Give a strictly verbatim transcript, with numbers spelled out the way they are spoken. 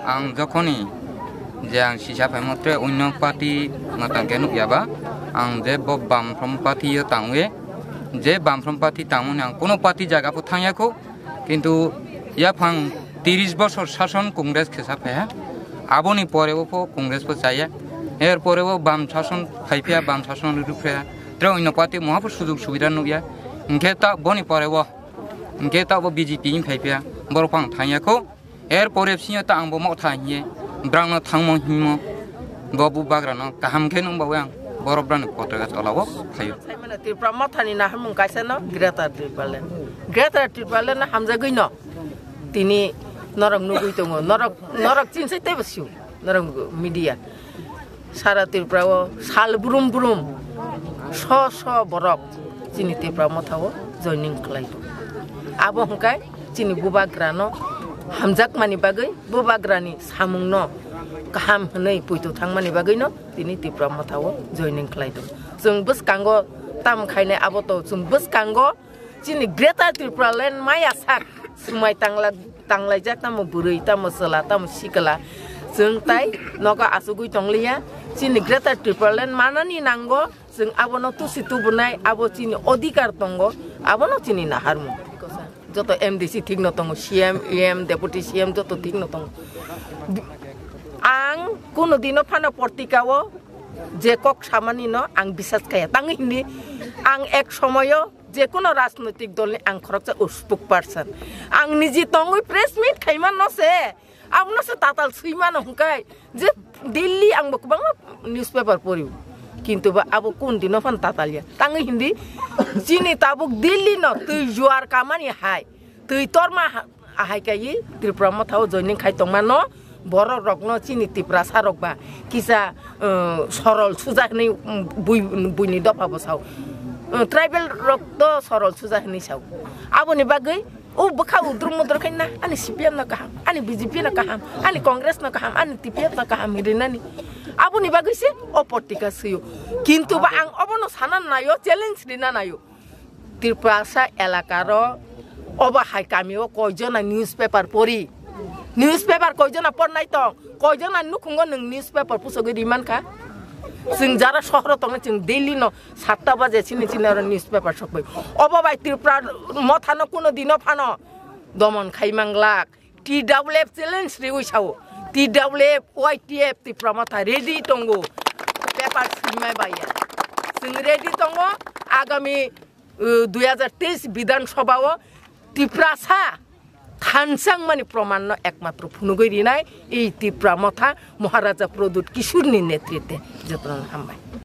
Ang jokhoni je ang sisa phaimo tre onno party matang khe nukya ba, ang je bo Bamfront party o tangwi, je Bamfront party tangmani ang kuno party jaga pho thangya kho, kintu yaphang tiris bosor sason Congress khe sa phaiha, aboni pore o pho Congress pho chaya, er pore o Bam sason phai phaiya, Bam sason rw phaiya, tre onno party moha pho sujug subida nukya, hinkhe ta boni pore o, hinkhe ta bo B J P wng phai phaiya, borok pho ang thangya kho. Er pore bisingo ta ang bo motha hiye, brangno thangmo himo, bo bubagrano kaham khe nung bawi ang, borok brani potaka tolao phaio. Saimano Tripura mothani naharmung kaisa no Greater Tipraland. Greater Tipraland no hamjagwi no tini norok nugwi tongo, norok, norok chinsai teibo sio, norok media. Sara Tripura o sal brum brum so so borok chini Tripura motha o joining khlai tongo. Abo hwnkhe chini bubagrano hamjakmani bagwi, bubagrani samungno kaham hwnwi poito thangmani bagwino tini Tripura motha o joining khlai tongo. Chwng bwskango tam khainai abo to, chwng bwskango chini Greater Tipraland maya sak swmai tangla-, tanglaijak, tamo bwrwi, tamo chwla, tamo sikla. Chwng tai nogo achugwi tongliya. Chini Greater Tipraland manani nango, chwng abono tusi tubunai, abo chini odhikar tongo, abono chini naharmung. Joto M D C thikno tongo, C M, E M, Deputy C M joto thikno tongo. Ang kuno dino phano portika o je kok samani no ang bisas khaya. Tangwi hindi ang ek somoyo je kono rajnoitik dolni ang khoroksa spokesperson. Ang niji tongwi press meet khaima no se, abono se tatal swi mano hwnkhe je Delhi ang bo kwbangma newspaper pori. Kintu ba abo kun dino phan tatal ya. Tangwi hindi chini tabuk Delhi no twi juar kamani hai. Twi torma ha-, ahai kai Tripura motha o joining khai tongma no, borok rok no chini Tiprasa rok ba kisa, uh, sorol suja hinui, um, bui, buini dopha bo sao. Uh, tribal rok to sorol suja hinui sao. Aboni bagwi o bwkha udru mudru khai na, ani C P M no kaham, ani B J P no kaham, ani Congress no kaham, ani T P F no kaham hinui nani. Aboni bagwi se o portika swiyo. Kintu ba ang obono sana nayo, challenge rina nayo. Tiprasa elakaro obo hai kamio koijona newspaper pori? Newspaper koijona pornai tong? Koijona nukhungo nwng newspaper pusogwi rimankha? Chwng jara sohoro tongnai, chwng daily no satta baje chini chini oro newspaper sokbai. Obo bai Tripura mothano kuno dino phano domon khai manglak. T W F challenge riwi sao. T W F, Y T F Tipra Motha ready tongo. Paper sinmai baiya. Chwng ready tongo. Agami, uh, dui hajar teis Bidhan Sabha o Tiprasa thansang mani proman no ekmatro phunugwi rinai ei Tipra Motha Maharaja Pradyut Kishore ni netritwe. Jotono hambai.